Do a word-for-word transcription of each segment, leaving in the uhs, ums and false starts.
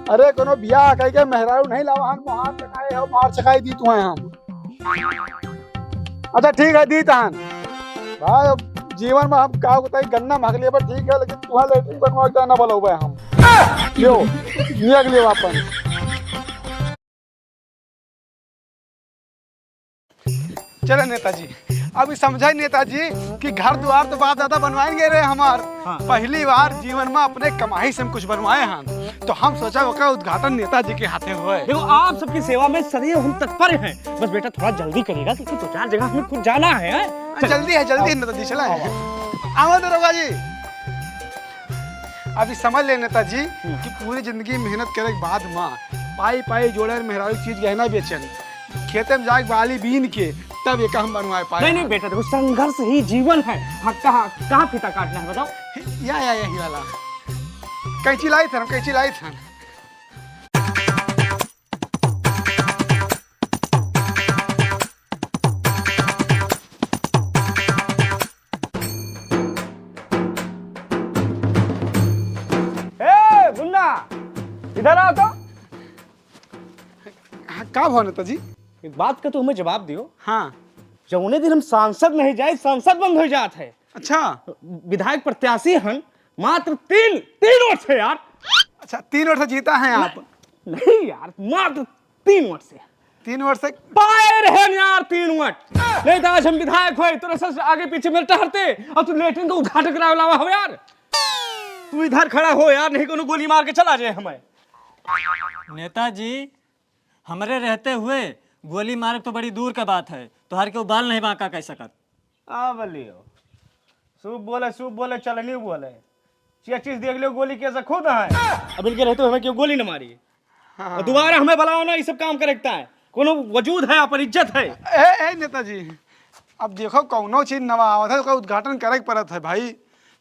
अरे कोनो बियाह कइके मेहरारू नहीं लावा हन, मार चकाई हो, मार चकाई दी तुहैं हम। अच्छा ठीक है, दी तहन। भाई अब जीवन में हम का बताई, गन्ना महक लिए पर ठीक है, लेकिन तुहैं लेटरिन बनवा के ना बोलौबे हम। लियो, नियक लियो अपन। चले नेताजी, अब ई समझाई नेताजी कि घर द्वार तो बाप दादा बनवाए गए रहे हमार। हाँ। पहली बार जीवन में अपने कमाई से हम कुछ बनवाए हैं, तो हम सोचा ओकर उद्घाटन नेताजी के हाथे होए। देखो, आप सबकी सेवा में सदैव हम तत्पर हैं, बस बेटा थोड़ा जल्दी करिएगा क्योंकि दो चार जगह हमें खुद जाना है, हैं? हाँ, जल्दी है, जल्दी है नेताजी, चला है। आवा दरोगा जी। अभी समझ ले नेताजी हम्म। कि पूरी जिंदगी मेहनत करे के बाद माँ पाई पाई जोड़े मेहरारू चीज गहना बेचन, खेते में जाके बाली बीन के तब ये काम बनवाए पाए। नहीं, नहीं बेटा, देखो, संघर्ष ही जीवन है। हाँ, कहाँ, कहाँ फीता काटना है बताओ? या, या, यही वाला। कैंची लाई थन, कैंची लाई थन। ए, मुन्ना, इधर आओ तो। हाँ, का भवा नेताजी? एक बात का तो हमें जवाब दियो। हाँ। जौने दिन हम सांसद नहीं जाए, संसद बंद हो जात है। अच्छा। विधायक प्रत्याशी हन, मात्र तीन, तीन वोट से यार। अच्छा, तीन वोट से जीता है आप? नहीं यार, मात्र तीन वोट से। तीन वोट से? पाए रहे यार तीन वोट। नहीं तो आज हम विधायक होए, तोरे से आगे पीछे में टहरते और तू लेटरिन का उद्घाटन करावे लावा हो यार। तू इधर खड़ा हो यार, नहीं कोनो गोली मार के चला जाए हमें। नेताजी, हमरे रहते हुए गोली मारे तो बड़ी दूर का बात है, तोहर के बाल नहीं बांका कह सकत। आ बलियो, शुभ बोले, शुभ बोले, चलनी बोले। चेचिस देख लियो, गोली कैसे खुद है। अब इनके रहते हुए हमें क्यों गोली न मारी? हाँ। और दोबारा हमें बुलाओ ना, ये सब काम करे के ताय। कोनो वजूद है, अपन इज्जत है। ए, ए, नेताजी, अब देखो, कौनो चीज नवा आवत है, ओकर उद्घाटन करे के पड़त है भाई।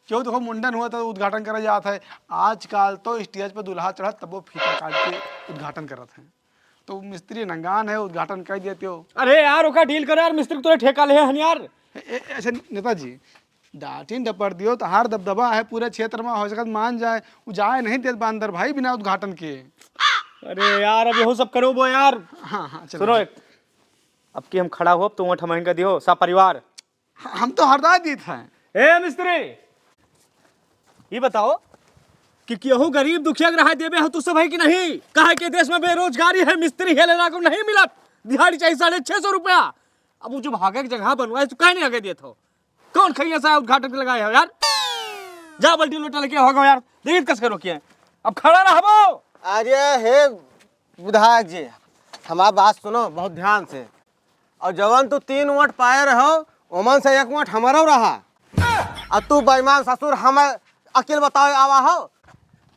क्यों देखो, मुंडन हुआ तो उद्घाटन करे जात है। आजकल तो स्टेज पे दूल्हा चढ़त, तब वो फीता काट के उद्घाटन करत है। तो मिस्त्री नंगान है, उद्घाटन कर देते हो। अरे यार, ओका डील करो यार, मिस्त्री को तोरे ठेका ले हन यार। ए, ए, ऐसे नेताजी, डांटिन डपट दियो, तोहार दबदबा है पूरे क्षेत्र में, हो सकत मान जाए, उ जाए नहीं देत बा अंदर भाई बिना उद्घाटन के। अरे यार, अब यहो सब करो बो यार। हाँ, हाँ, चलो। सुनो, एक, अब की हम खड़ा हो, अब तुम वोट हमहन का दियो, सब परिवार। ह-, हम तो हरदा दीत हैं। ए मिस्त्री, ये बताओ कि केहू गरीब दुखिया के रहा देबे हो तू सब है कि नहीं? काहे के देश में बेरोजगारी है, मिस्त्री हेले ला को नहीं मिलत, दिहाड़ी चाहिए साढ़े छह सौ रुपया। अब वो जो भागे के जगह बनवाए, तू काहे नहीं आगे देत हो? कौन खैया सा उद्घाटन के लगाए हो यार? जा बाल्टी लोटा लेके हो गो यार, देखित कस के रोकिए, अब खड़ा रहबो। अरे हे विधायक जी, हमार बात सुनो बहुत ध्यान से। और जवन तू तीन वोट पाए रहो, ओमन से एक वोट हमरो रहा। और तू बेईमान ससुर, हम अकिल बतावे आवा हो।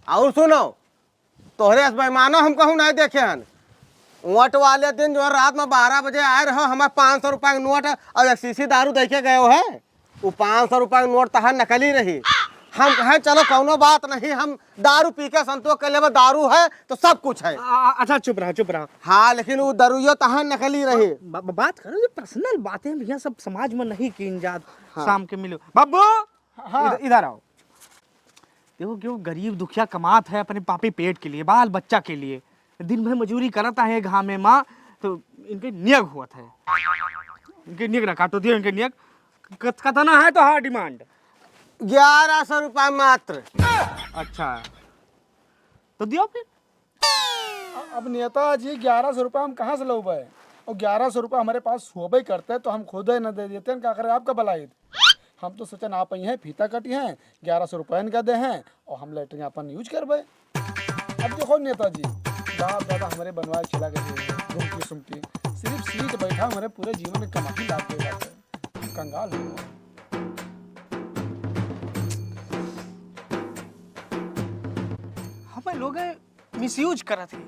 और सुनो, तोहरे अस बेईमानो हम कहूँ नहीं देखे हन। वोट वाले दिन जो रात में बारह बजे आए रहो, हमें पाँच सौ रुपया के नोट और एक शीशी दारू दे के गए है। वो पाँच सौ रुपया के नोट तहार नकली रही। हम कहे, "चलो, कौनो बात नहीं, हम दारू पी के संतोष कर लेबे, दारू है तो सब कुछ है।" आ, आ, अच्छा, चुप रहा, चुप रहा। हाँ, लेकिन वो दारूयो तहार नकली रही। ब-, ब-, बात करो, ये पर्सनल बातें भैया, सब समाज में नहीं कीन जात। हाँ। शाम के मिलो। बाबू, हाँ। इधर, इधर आओ। देखो, क्यों गरीब दुखिया कमात है अपने पापी पेट के लिए, बाल बच्चा के लिए, दिन भर मजूरी करत है घामे मा, तो इनके नियग होत है, इनके नियग ना काटो, दियो इनके नियग। कत-, कतना है तोहार डिमांड? ग्यारह सौ रुपया मात्र। अच्छा, तो दियो फिर। अब नेताजी, ग्यारह सौ रुपया हम कहाँ से लउबे? और ग्यारह सौ रुपया हमरे पास होबे करते तो हम खुदे न दे देते, का करे आपका भलाई? हम तो सोचन आप ही हैं, फीता कटी हैं, ग्यारह सौ रुपया इनका दे हैं और हम लेटरिन अपन यूज करबे। अब देखो नेताजी, बाप दादा हमरे बनवाए चला गए हैं, घुमटी सुमटी, सिर्फ सीट बैठा हमरे पूरे जीवन में कमाई लाग गए बाटे। हम कंगाल हो गए। हमें लोग मिसयूज करत है।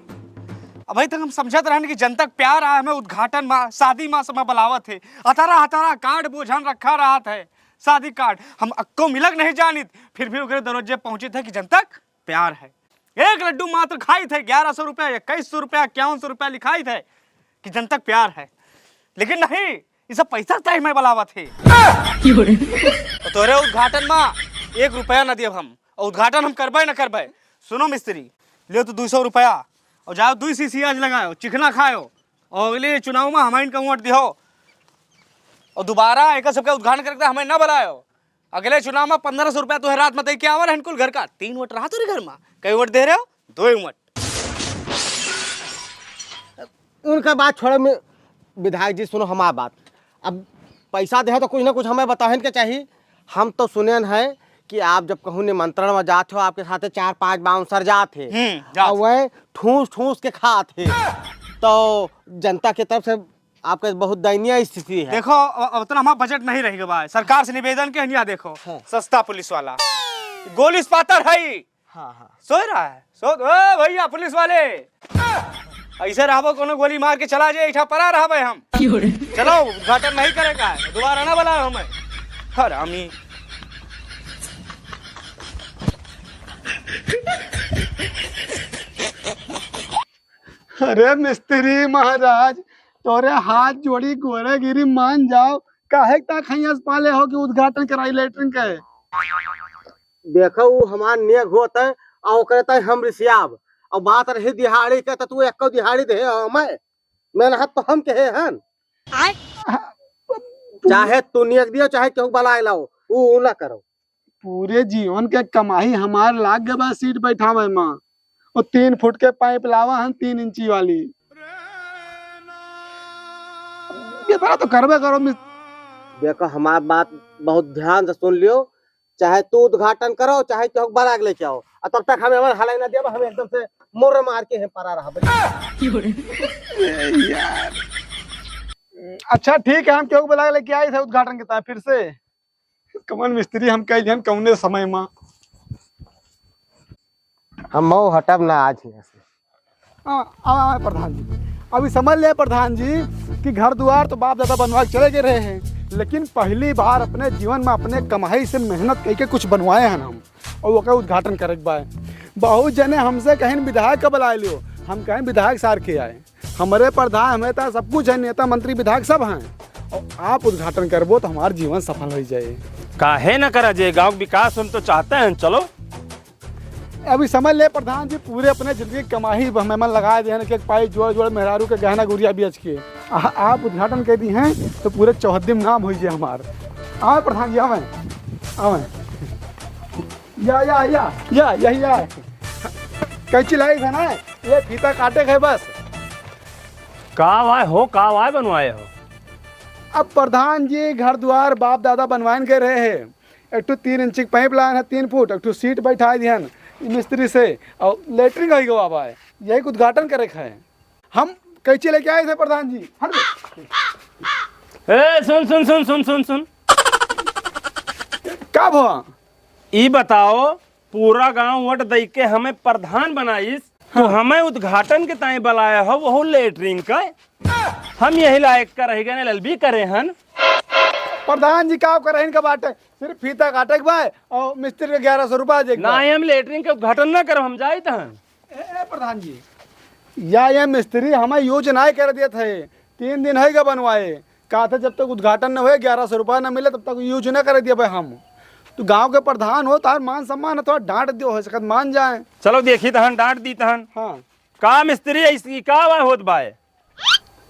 अभी तक हम समझत रहन कि जनता के प्यार आए, हमें उद्घाटन मा, शादी मा समय बुलावत है, अतरा अतरा कार्ड बोझन रखा रहत है, शादी कार्ड हम अक्को मिलक नहीं जानित, फिर भी ओकरे दरवाजे पहुंचित है कि जनता के प्यार है। एक लड्डू मात्र खाइत है, ग्यारह सौ रुपया, इक्कीस सौ रुपया, इक्यावन सौ रुपया लिखाइत है कि जनता के प्यार है, लेकिन नहीं, ये सब पैसा के ताई में बुलावत है। तो तोरे उद्घाटन मा एक रुपया न दियब हम, और उद्घाटन हम करबे न करबे। सुनो मिस्त्री, ले तो दुई सौ रुपया और जाओ दुई सीसी आज लगायो, चिखना खायो और अगले चुनाव मा हमाइन का वोट दिहो और दोबारा एक सबके उद्घाटन करके हमें ना बुलायो। अगले चुनाव मा पन्द्रह सौ रुपया तुहे रात मा दे के आवा रहन कुल घर का। तीन वोट रहा तोरे घर मा, कई वोट दे रहे हो? दो ही वोट। उनका बात छोड़ो, मैं, विधायक जी सुनो हमार बात। अब पैसा दे तो कुछ ना कुछ हमें बताहन के चाहिए। हम तो सुनेन है कि आप जब कहूँ निमंत्रण में जात हो, आपके साथे चार पांच बाउंसर जात है हम्म, जात। और वह ठूस ठूस के खात है। तो जनता की तरफ से आपके बहुत दयनीय स्थिति है। देखो, अ-, अब उतना हमारा बजट नहीं रह गया है। सरकार से निवेदन के यहाँ देखो, हाँ। सस्ता पुलिस वाला गोली स्पातर है। हाँ, हाँ। सोए रहा है, सो, ओ भैया पुलिस वाले, ऐसे रहबो कोनो गोली मार के चला जाए, ऐठा परा रहबे हम। क्यों रे? चलो, उद्घाटन नहीं करेगा, दोबारा ना बुलाओ हमें। हरामी। अरे मिस्त्री महाराज, तोरे हाथ जोड़ी गोरे गिरी मान जाओ, काहे ता खैस पाले हो कि उद्घाटन कराई लेटरिन के? देखो, उ हमार नेग होत है, और ओकरे ताई हम रिसियाब। और बात रही दिहाड़ी के, तो तू एको दिहाड़ी दे हमें, मेहनत तो हम कहे हन। आय। चाहे तू नेग दियो, चाहे केहू बुलाए लाओ, उ, उ ना करो। पूरे जीवन के कमाई हमार लाग गए बा सीट बैठावे मा। वो तीन फुट के पाइप लावा हन, तीन इंची वाली। ये तरह तो करबे करो मिस- देखो, हमार बात बहुत ध्यान से सुन लियो, चाहे तू उद्घाटन करो, चाहे केहू बलाग लेके आओ, और तब तक हमें हमार हलाई ना दिया, हम एकदम से मुर्र मार के हम परा रहा। यार। अच्छा ठीक है, हम केहू बलाग लेके आई थे उद्घाटन के ताई फिर से। कमन मिस्त्री हम कह दिहन कौने समय मा। हम मऊ हटब ना आज यहाँ से। हाँ, आवा, आवा प्रधान जी। अभी समझ ले प्रधान जी कि घर दुआर तो बाप दादा बनवा के चले गए रहे हैं, लेकिन पहली बार अपने जीवन में अपने कमाई से मेहनत करके कुछ बनवाए हैं हम, और ओकर उद्घाटन करे के बा। बहुत जने हमसे कहें विधायक का बुलाए लियो, हम कहें विधायक सार के आए, हमरे प्रधान हमें तो सब कुछ है, नेता मंत्री विधायक सब हैं, और आप उद्घाटन करबो तो हमार जीवन सफल हो जाए। काहे न करा जे, गांव के विकास हम तो चाहते हैं, चलो। अभी समझ ले प्रधान जी, पूरे अपने जिंदगी की कमाई हमें मन लगा दे हैं, एक पाई जोड़ जोड़ मेहरारू के गहना गुरिया बेच के। आ, आप उद्घाटन कर दी हैं तो पूरे चौहद्दी में नाम हो जाए हमार। आवे प्रधान जी, आवे, आवे। या, या, या, या, यही या। कैंची लाई है ना, ये फीता काटे के है बस। का वाय हो, का वाय बनवाए हो? अब प्रधान जी घर दुआर बाप दादा बनवाइन के रहे हैं। एक ठो तीन इंची के पाइप लाइन है, तीन फुट, एक ठो सीट बैठाए दिहन मिस्त्री से, और लेटरिन हो गवा बा, यही के उद्घाटन करे के है। हम कैंची लेके आए थे प्रधान जी, हट बे। ए, सुन, सुन, सुन। का भवा? ई बताओ, पूरा गांव वोट दई के हमें प्रधान बनाइस, तो हाँ। हमें उद्घाटन के ताई बुलाया हो, वहू लेटरिन का। हम यही लायक का रह गए, एलएलबी करे हन। प्रधान जी का करे इनका बाटे, सिर्फ फीता काटे के बा और मिस्त्री के ग्यारह सौ रुपया दे के बा। नहीं, हम लेटरिन के उद्घाटन ना करब, हम जाइत हन। ए, ए, प्रधान जी, या, या मिस्त्री हमें यूज ना कर देत है, तीन दिन है का बनवाए, कहा था जब तक उद्घाटन न होए, ग्यारह सौ रुपया न मिले, तब तक यूज न करे दिए भाई हम। तू गांव के प्रधान हो, तार मान सम्मान है, थोड़ा डांट दियो, हो सकत मान जाए। चलो देखी तहन, डांट दी तहन। हाँ। का मिस्त्री, ऐसी का बा होत बाय?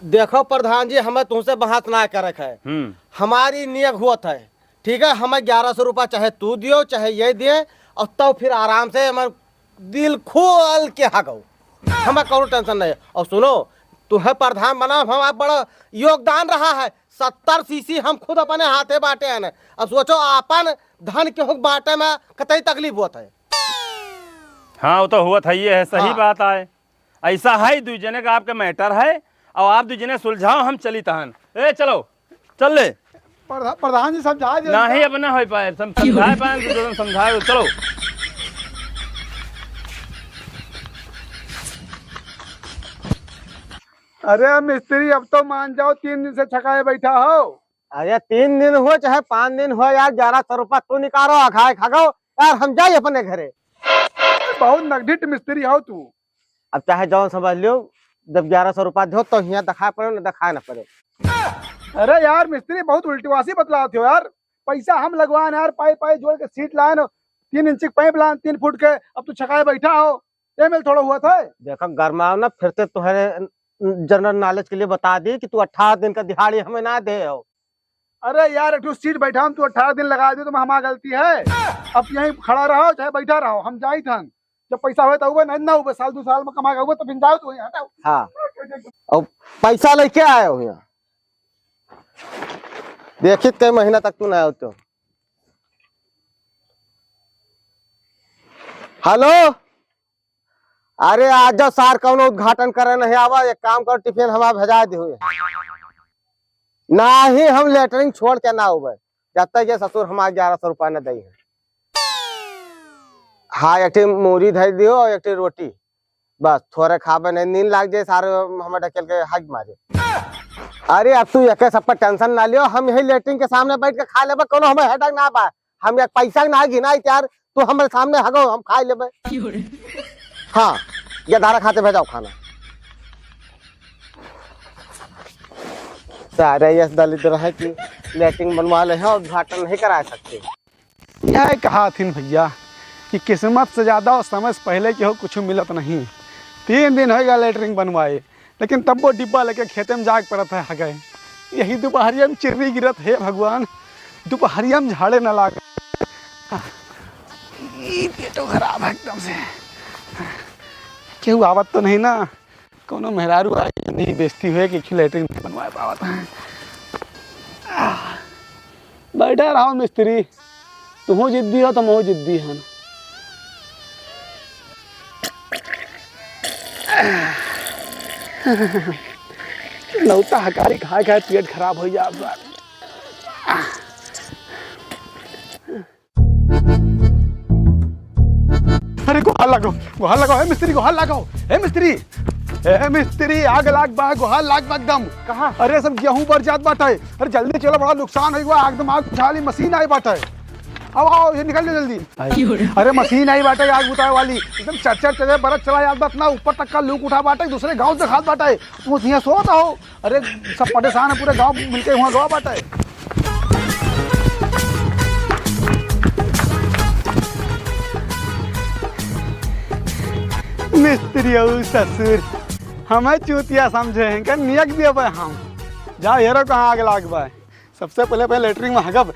देखो प्रधान जी, हमें तुमसे बहस ना करे के है। हम्म। हमारी नियत होत है, ठीक है, हमें ग्यारह सौ रुपया चाहे तू दियो, चाहे ये दिए, और तब फिर आराम से हमारे दिल खोल के हगो, हमें कौनो टेंशन नहीं है। और सुनो, तुम्हें प्रधान बना, हमारा बड़ा योगदान रहा है, सत्तर सीसी हम खुद अपने हाथे बांटे हैं। अब सोचो, आपन धन केहू के बांटे में कतई तकलीफ होत है। हाँ, वो तो होत है, ये है, सही हाँ। बात आए। ऐसा है, दुई जने का आपके मैटर है, और आप दुई जने सुलझाओ, हम चली तहन। ए, चलो, चल ले। प्रधा-, प्रधान जी समझा दे नहीं, उनका। अब ना हो पाए, सम-, समझाए पाए, तो तुम समझाओ, चलो। अरे मिस्त्री, अब तो मान जाओ, तीन दिन से छकाए बैठा हो। अरे तीन दिन हो चाहे पाँच दिन हो यार, ग्यारह सौ रुपया तू निकालो, आ खाए खा गो यार, हम जाई अपने घरे। बहुत नगढिट मिस्त्री हो तू। अब चाहे जौन समझ लियो, जब ग्यारह सौ रुपया दो तो हियाँ दिखाए पड़े, न दिखाए न पड़े। अरे यार मिस्त्री, बहुत उल्टीवासी बतलात हो यार। पैसा हम लगवान यार, पाई पाई जोड़ के सीट लान, तीन इंची के पाइप लान, तीन फुट के, अब तू छकाए बैठा हो। एमे थोड़ा हुआ था। देखा, गरमाओ ना, फिर ते तोहरे general knowledge के लिए बता दी कि तू अठारह दिन का दिहाड़ी हमें ना दे हो। अरे यार, एक ठो सीट बैठा हम, तू अठारह दिन लगा दे तो हमार गलती है। अब यहीं खड़ा रहो चाहे बैठा रहो, हम जाइत हन। जब पैसा होए तो उबे, नहीं ना उबे, साल दो साल में कमा के उबे तो फिर जाओ तू, यहाँ हटाओ। हाँ। और पैसा लेके आए हो यहाँ, देखित कई महीना तक तू ना आओ तो। हेलो, अरे आ जाओ सार, कौनो उद्घाटन करे नहीं आवा। एक काम करो, टिफिन हमार भेजा दे हुए। नाही, हम लेटरिन छोड़ के ना उबे, जब तक ये ससुर हमार ग्यारह सौ रुपया न दई है। हाँ, एक ठे मूरी धई दियो और एक ठे रोटी, बस। थोड़े खाबे नहीं, नींद लाग जाए, सारे हमें ढकेल के हग मारे। अरे अब तू एक सब पर टेंशन ना लियो, हम यही लेटरिन के सामने बैठ के खा लेबे, कोनो हमें हेडक ना बा। हम एक पैसा ना गिनाई यार, तू हमारे सामने हगो, हम खाई लेबे। हाँ, ये धारा खाते भेजाओ खाना। सारे यस दलिद्र है कि लेटरिन बनवा ले हैं, उद्घाटन नहीं करा सकते। यह कहा हथिन भैया कि किस्मत से ज्यादा और समय से पहले केहू कुछ मिलत नहीं। तीन दिन होइगा लेटरिन बनवाए, लेकिन तब्बो डिब्बा लेके खेते में जाके पड़त है हगे। यही दुपहरिया में चिर्री गिरत, हे भगवान, दुपहरिया में झाड़े न लाग। ई पेटो खराब है एकदम से। केहू आवत तो नहीं ना? कोनो मेहरारू आई नहीं, बेइज्जती हुए कि क्यों लेटरिन नहीं बनवा पावत है। आह, बैठा रहो मिस्त्री, तुहू जिद्दी हो तो महू जिद्दी हन। नौता हकारी खाए खाए पेट खराब हो जात बा। अरे गोहार लागो, गोहार लागो, हे मिस्त्री, गोहार लागो, हे मिस्त्री, हे मिस्त्री, आग लाग बा, गोहार लाग बा एकदम। कहाँ? अरे सब गेहूं बर जात बाटे। अरे जल्दी चलो, बड़ा नुकसान होई बा, एकदम आग बुझाली, मशीन आई बाटे। आओ, आओ, ये निकल लो जल्दी। अरे मशीन आई बाटे आग बुताए वाली, एकदम चर चर चर बरत चला जात बा, इतना ऊपर तक का लूक उठा बाटे, दूसरे गांव से खात बाटे। तुम यहाँ सोत हो, अरे सब परेशान है, पूरे गांव मिलके हुआ गवा बाटे। मिस्त्री अउ ससुर हमें चूतिया समझे हैं, का नियक दिया बा हम। जाओ हेरो कहाँ आग लाग बा। सबसे पहले, पहले लेटरिन में हगब।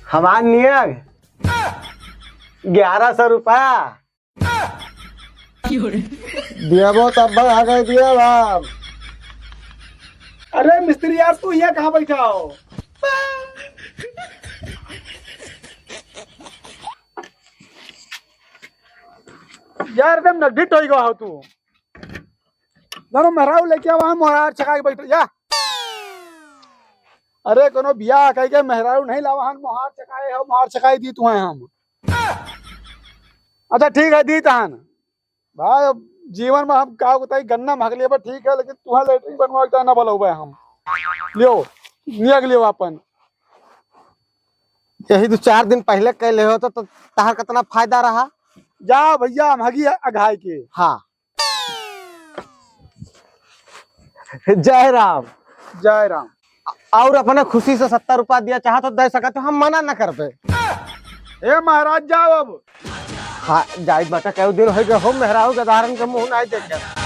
हमार नियम ग्यारह सौ रुपया। दियाबो तब भाई, आ गए दिया बाप। अरे मिस्त्री यार, तू यहाँ कहाँ बैठा हो? यार एकदम नड्ढी टोई गवा हो तू। जानो मेहरारू लेके आवा, हम मोहार चकाई के बैठ जा। अरे कोनो बियाह कई के मेहरारू नहीं लावा हन, मोहार चकाए हो, मोहार चकाई दी तुम्हें हम। अच्छा ठीक है, दी तहन। भाई अब जीवन में हम का बताई, गन्ना महक लिए बा, ठीक है, लेकिन तुम्हें लेटरिन बनवा के ना बोलौबे हम। लियो, नियक लियो अपन। यही दो चार दिन पहले कह ले हो तो, तो तहार कितना फायदा रहा। जा भैया, हम हगी अघाई के। हाँ। जय राम। जय राम। और अपने खुशी से सत्तर रुपया दिया चाहत हो, दे सकत हो, हम मना न करबे। ए महाराज, जाओ अब। हाँ, जाइत बाटे, कई दिन हो गए हो, मेहरारू के धारन के मुंह नहीं देखे।